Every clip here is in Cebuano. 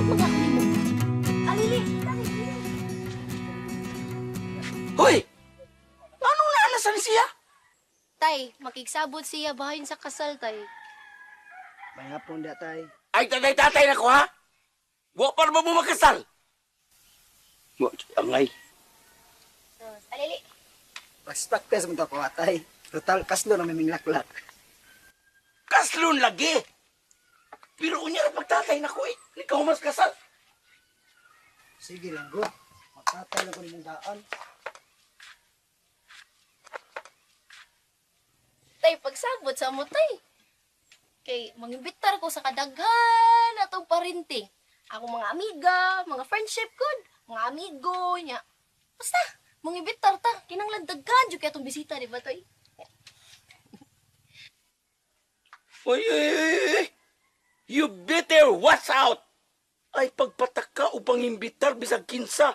Hatag mga ako nimo. Alili, dali. Hoy! Anong naalasan siya? Tay, makigsabot siya bahin sa kasal, tay. May hapon da, tay. Ay, tatay-tatay na ko, ha? Wa pa naman mo makasal. Wa, angay. Alili. Practice mo to ko, tay. Total, kaslo na may minglaklak. Kaslon lagi. Pero unya ra pagtatay na ko eh. Ikaw mas kasal. Sige lang, go. Magtatay lang ko nimong daan. Tay, pagsabot sa mo, tay. Kay, mangimbitar ko sa kadaghan atong parinti. Ako mga amiga, mga friendship good, mga amigo, nya. Basta, mangimbitar ta. Kinanglan daghan jud kay atong bisita, di ba, tay? Uy, uy, uy, uy. You better watch out. Ay, pagpataka upang imbitar bisag kinsa.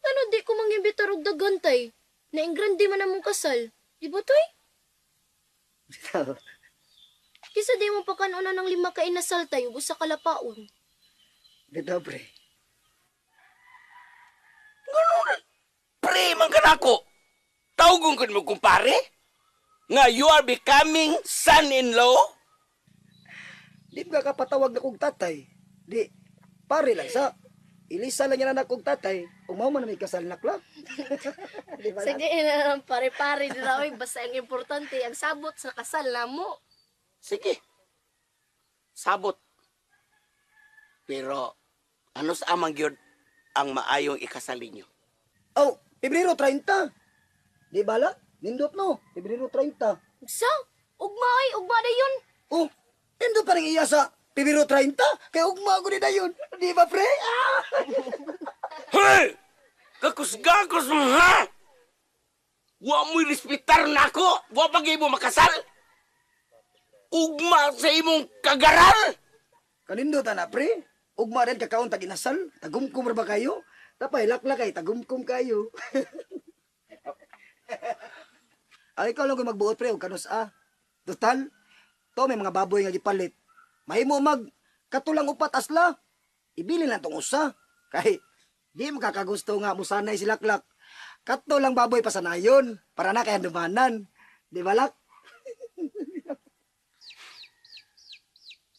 Ano di ko mangimbitar og daghan, tay? Naingrande man among kasal. Di ba, tay? Kisa di mo pakanunan ng lima ka inasal, tay, ug usa ka lapaon. Bitaw, pre. Ganun. Pre, man ka nako. Tawgon ko mo kumpare. Nga you are becoming son-in-law. Di ba ka kapatawag na kong tatay? Di, pare lang sa. Ilisa lang yan na kong tatay. Umaw man na may kasal na klak. Di ba lang? Sige na lang, pare-pare dira oy, basta ang importante ang sabot sa kasal namo. Sige. Sabot. Pero ano sa amang gyud ang maayong ikasal ninyo? Oh, Pebrero 30. Di ba la? Nindot no. Pebrero 30. Sa ugma ay ugma na yun. Oh, nindot pa rin iya sa Pebrero 30. Kaya ugma ko ni dayon. Di ba, pre? Ah! Hey! Kakusgakos mo, ha? Wa mo'y respetar na ako. Wa pa mo makasal. Ugma sa imong kagaral. Kanindot na, pre. Ugma rin kakaon tag inasal. Tagumkum ra ba kayo? Tapay laklak kay tagumkum kayo. Ay, ikaw lang ko magbuot, pre, og kanus ah. Total, to may mga baboy nga gipalit. Mahimo mag katulang upat asla. Ibili lang tong usa. Kay di makakagusto nga musanay si Laklak. Kato lang baboy pasanayon para na kay dumanan. Di ba, Lak?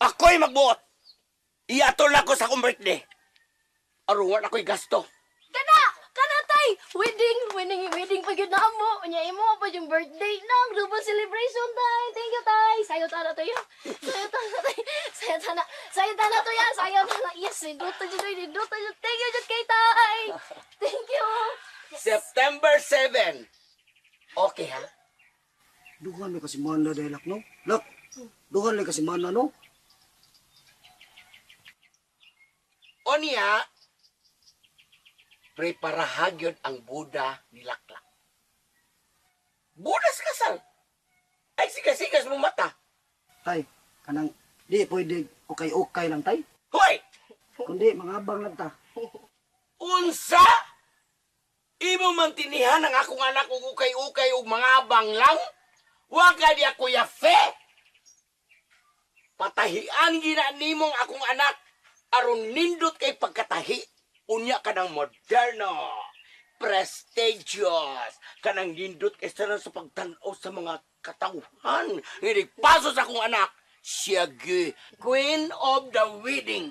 Ako'y magbuot. Iatol ako sa akong birthday. Aron wala ako'y gasto. Kana, kana tay. Wedding, wedding, wedding pa gyud na mo. Unya imo pa yung birthday nang double celebration tay. Thank you tay. Sayo ta na tayo. Sayo ta na tay. Sayo ta na. Sayo ta na to ya. Sayo ta na. Yes, nindot jud oy, nindot jud. Thank you jud kay tay. Thank you. September 7. Okay, ha? Duhan lang kasi mana dahil Lak, no? Lak, duhan lang kasi mana, no? O niya, preparahag yun ang Buddha ni Laklak. Buddha sa kasal. Ay, sigas-sigas mo mata. Tay, kanang di pwede ukay-ukay lang tay. Hoy! Kundi mga abang lang ta. Unsa? Imo man tinihan ang akong anak og ukay-ukay og mga abang lang? Wa ka di ako yafe! Patahian gina nimong akong anak aron nindot kay pagkatahi. Unya ka ng moderno, prestigious, kanang nindot kay sa sa pagtan-aw sa mga katawhan. Nginig paso sa akong anak, siya gyud, queen of the wedding.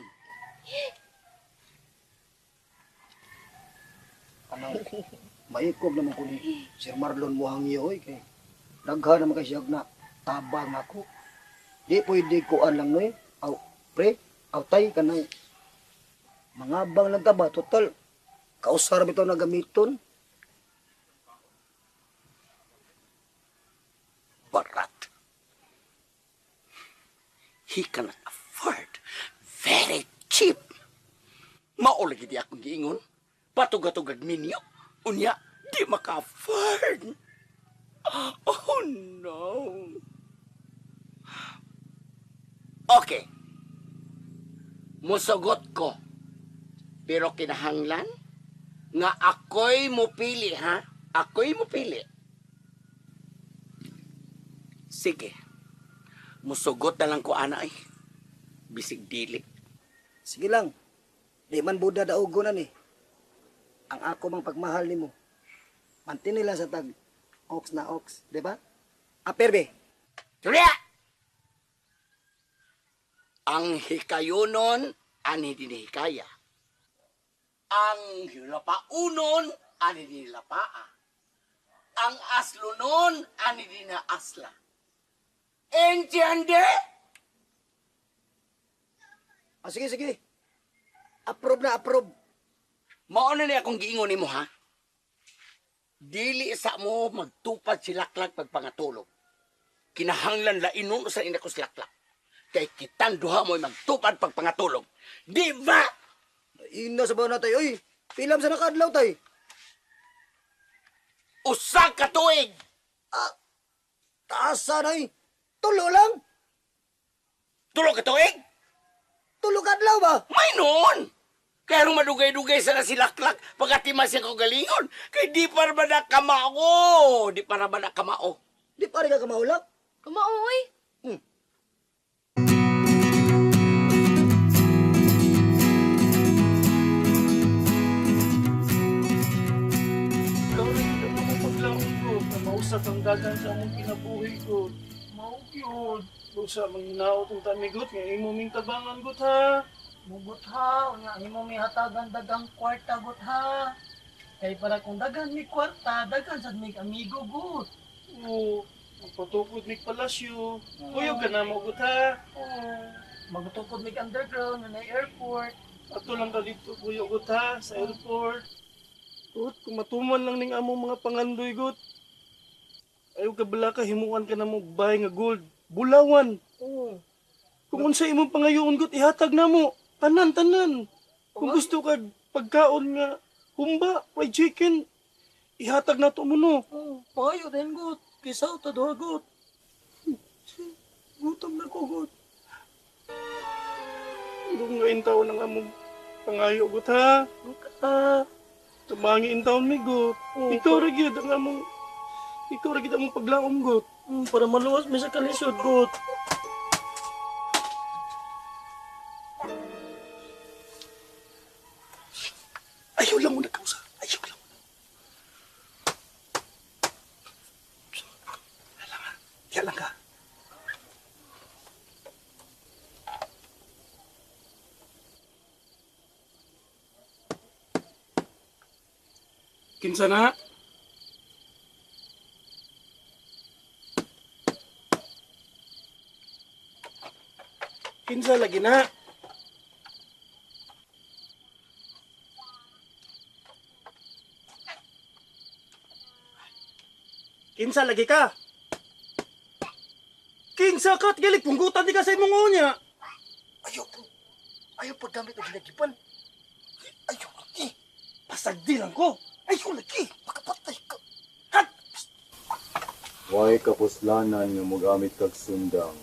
Kanang maikob naman ko ni Sir Marlon Muhangyo oy kay daghan naman kay siya na tabang ako. Di pwede kuan lang no eh. Aw, pre, aw tay kanang mga abang lang ta ba total kausar bitaw na gamiton. Barat. He cannot afford. Very cheap. Mao lagi di akong giingon. Patugatugag minyo. Unya, di maka-afford. Oh no. Okay. Musugot ko. Pero kinahanglan nga ako'y mupili, ha? Ako'y mupili. Sige. Musugot na lang ko, ana ay. Bisig dili. Sige lang. Di man Buddha daugon ani. Ang ako mang pagmahal nimo. Mantini lang sa tag ox na ox, di ba? Aperbe. Tuloy! Ang hikayonon, ani dinihikaya. Ang hilapaunon, ani dinilapaa. Ang aslonon, ani dinaasla. Entiende? Ah, sige, sige. Approve na approve. Mao na ni akong giingon nimo ha. Dili sa mo magtupad si Laklak pagpangatulog. Kinahanglan lainon sa ina ko si Laklak. Kay kitang duha mo'y magtupad pagpangatulog. Di ba? Ina sa ba na tayo? Uy, pilam sa nakadlaw tay. Usa ka tuig. Ah, taasa na eh. Tulo lang. Tulo ka tuig? Tulo kadlaw ba? May noon. Kaya nung madugay-dugay sana si Laklak pagkatima siya kagalingon. Kay di pa naman na kamao. Di pa naman na kamao. Di pa rin ka kamahulak. Kumaoy. Ikaw rin kita mo paglaon ko na mausap ang dagan sa among kinabuhi ko. Mao gyud. Busa manghinaot ang tamigot nga imo ming tabangan gut ha. Mugot ha, unya imo mi hatagan dagang kwarta gut ha. Kay para kung dagan mi kwarta, dagan sad mig amigo gut. Oo, magpatukod mig palasyo. Kuyog ka na mo gut ha. Oo, magtukod mig underground na airport. Ato lang ka dito kuyo gut ha sa airport. Gut, kung matuman lang ning among mga pangandoy gut. Ayaw ka bala ka himuan ka na mo bahay nga gold. Bulawan. Oo. Kung unsa imong pangayoon gut ihatag namo. Tanan tanan. Kung gusto ka pagkaon nga humba, fried chicken, ihatag nato mo no. Oo, payo din gut. Kisaw ta duha gut. Gutom na ko gut. Ndong nga taon ang among pangayo gut ha. Gut ha. Tumangi in taon mi gut. Oo. Ikaw ra gyud ang among ikaw ra gyud among paglaom gut. Para maluwas mi sa kalisod gut. Ayaw lang mo nagkausa. Ayaw lang mo. Lang ha. Diyan lang ka. Kinsa na? Kinsa lagi na? Kinsa lagi ka? Kinsa ka? Tigilig, punggutan di ka sa imong unya. Ayaw po. Ayaw paggamit og hinagipan. Ayaw lagi. Pasagdi lang ko. Ayaw lagi. Makapatay ka. Hat! Way kapuslanan nga mogamit kag sundang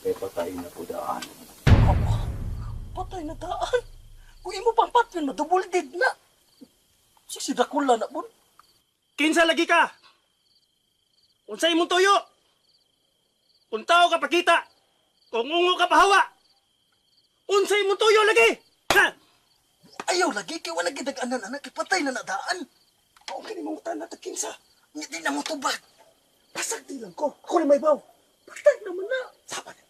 kay patay na pudaan. Patay na daan. Kung imo pang patyon, madubol did na. Si Dracula na pun. Kinsa lagi ka? Unsa imong tuyo? Kung tao ka pakita, kung ungo ka pahawa. Unsa imong tuyo lagi? Ha? Ayaw lagi kay wala gid anan anak kay patay na nadaan. Kung kini mong tanan ta kinsa, Hindi na mo tubag. pasagdi lang ko. Ako na may baw. Patay naman na. Sapa na.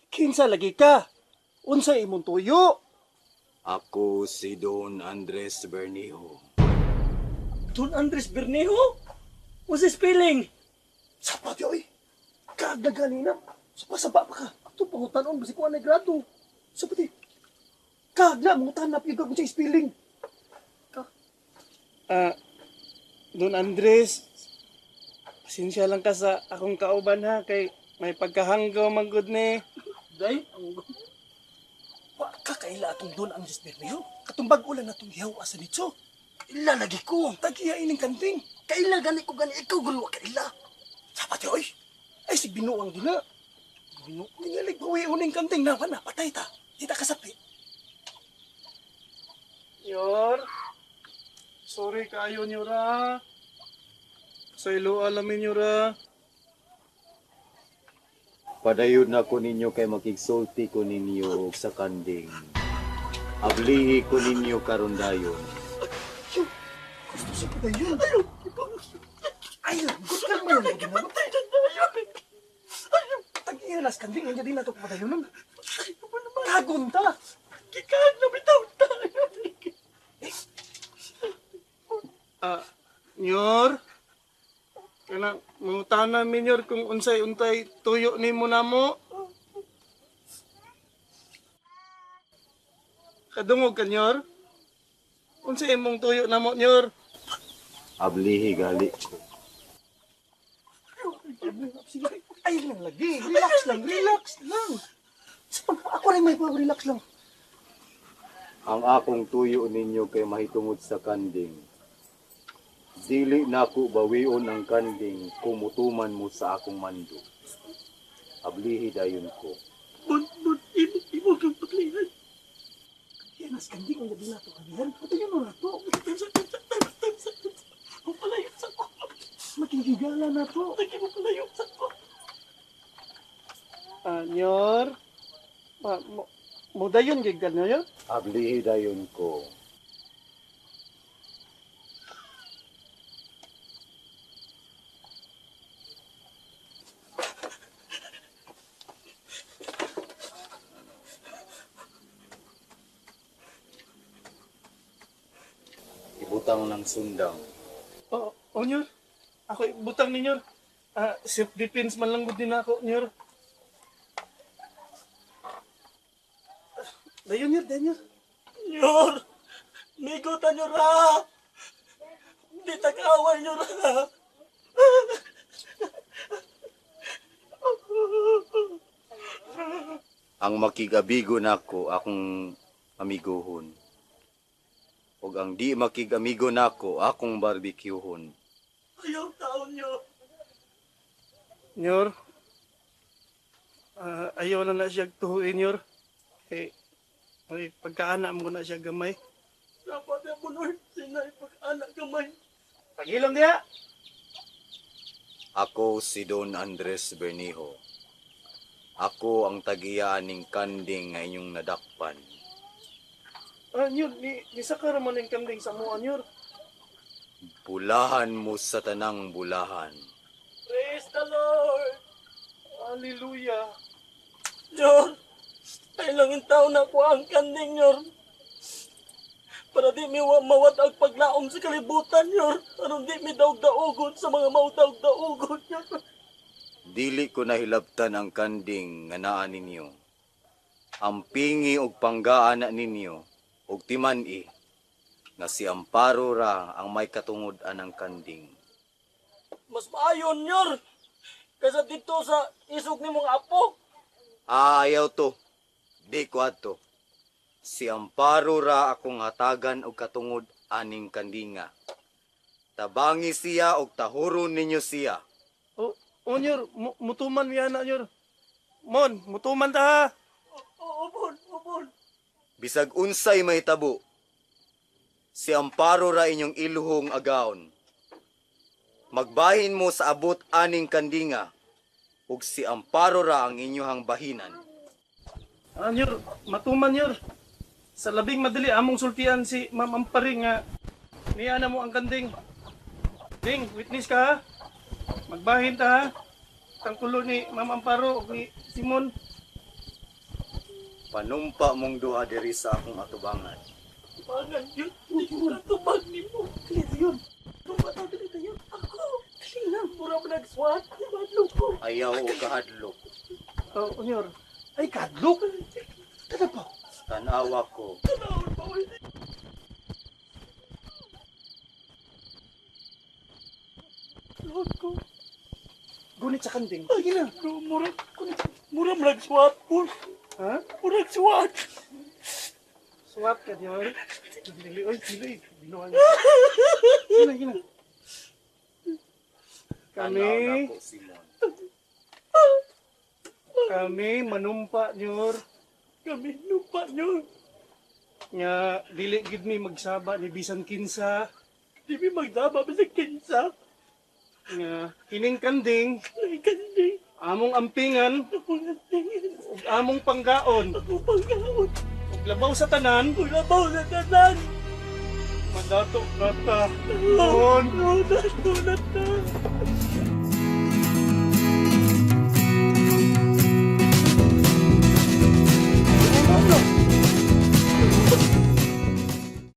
Kinsa lagi ka? Unsa imong tuyo? Ako si Don Andres Bernijo. Don Andres Bernejo? What's the spelling? Sapa di oy. Kag na ganina. Sapa-sapa pa ka. Ato pangutanon, basi ko na grado. Sapa di. Kag na mong tanap yung kung sa spelling. Ka? Ah, Don Andres, pasensya lang ka sa akong kauban ha kay may pagkahanggaw man gud ni. Day, ang Wa ka kaila atong Don Andres Bermejo. Katong bag-o lang natong ihaw asa nitso. Kaila lagi ko. Tagiya ining kanting. Kaila gani ko gani ikaw gulo kaila. Sapa di oy. Ay sig binuang dina. Binuang tingalig bawi uning kanting na na patay ta. Di ta kasapi. Yor. Sorry kaayo niyo ra. Sa ilo alamin niyo ra. Padayon na ko ninyo kay makigsulti ko ninyo og sa kanding. Ablihi ko ninyo karon dayon. Gusto siya padayon. Ay, gusto ka man yung ginawa. Tag-ilas kanding, hindi din na ito padayon. Kagon ta! Gikan na bitaw tayo. Nyor? Kana mangutana mi Nyor kung unsay untay tuyo nimo namo. Kadungog ka Nyor? Unsay imong tuyo namo Nyor? Ablihi gali ko. Sige, ay lang lagi. Relax lang, relax lang. Ako rin may relax lang. Ang akong tuyo ninyo kay mahitungod sa kanding. Dili nako bawion ang kanding kung mutuman mo sa akong mando. Ablihi dayon ko. Bon, bon, imo imo kang paklihan. Yan, as kanding ang gabi na ito. Abihan, patayon mo na ito. Mapalayo sa ko. Makigigala na to. Lagi mo palayo sa ko. Nyor? Ma, mo, mo dayon gid ka Nyor? Ablihi dayon ko. Ibutang ng sundang. Oo, oh, Nyor. Ako butang ni Nyor. Self defense man lang gud din ako, Nyor. Dayon Nyor, dayon Nyor. Nyor! Migo ta Nyor ha! Di ta kaaway Nyor ha! Ang makigabigo nako akong amigohon. Ug ang di makigamigo nako akong barbecuehon. Ayaw taon nyo. Nyor, ayaw na na siya tuhuin, Nyor. Eh, ay, pagkaana mo na siya gamay. Dapat ya mo, Lord, sinay pagkaana gamay. Pagilom diha! Ako si Don Andres Bernijo. Ako ang tagiya ning kanding nga inyong nadakpan. Nyor, ni sakara man ang kanding sa mua, Nyor. Bulahan mo sa tanang bulahan. Praise the Lord! Hallelujah! Nyor, ay lang taon na ko ang kanding, Nyor. Para di mi mawad ang paglaom sa kalibutan, Nyor. Aron di mi daog-daogon sa mga maudaog-daogon, Nyor. Dili ko nahilabtan ang kanding nga naa ninyo. Ang pingi og panggaan na ninyo og timan-i nga si Amparo ra ang may katungod anang kanding. Mas maayon, Nyor. Kaysa dito sa isog ni mong apo. Ayaw to. Di ko adto. Si Amparo ra akong hatagan og katungod aning kandinga. Tabangi siya og tahuron ninyo siya. O, o Nyor, mutuman mi ana, Nyor. Mon, mutuman ta ha. Oo, Mon, Mon. Bisag unsay mahitabo, si Amparo ra inyong iluhong agaon. Magbahin mo sa abot aning kandinga, ug si Amparo ra ang inyuhang bahinan. Nyor, matuman, Nyor. Sa labing madali among sultian si Ma'am Ampari nga niya na mo ang kanding. Ding, witness ka ha. Magbahin ta ha. Tangkulo ni Ma'am Amparo ug ni Simon. Panumpa mong duha diri sa akong atubangan. Tubangan yun. Hindi ko natubag ni mo. Dali yun. Tubangan dali tayo. Ako. Dali lang. Mura mo nagsuwat. Madlong ko. Ayaw o kahadlok, Oh, Nyor. Ay, kadlok. Tada po. tanawa ko. Tanawon pa ko. Lord ko. Gunit sa kanding. Ay, na. Mura, mura mo nagsuwat po. Ha? Mura nagsuwat. Swat ka, Nyor. Dili, oy, dili. Binuhan. Gina, gina. Tanaw Kami, nako, Simon. kami manumpa, Nyor. Kami numpa, Nyor. Nga, dili gid mi magsaba ni bisan kinsa. Di mi magsaba bisan kinsa. Nga, kining kanding. Kining kanding. Among ampingan ug among panggaon. Panggaon. Ug labaw sa tanan, Labaw sa tanan. Mandato na ta. Noon. Mandato na ta.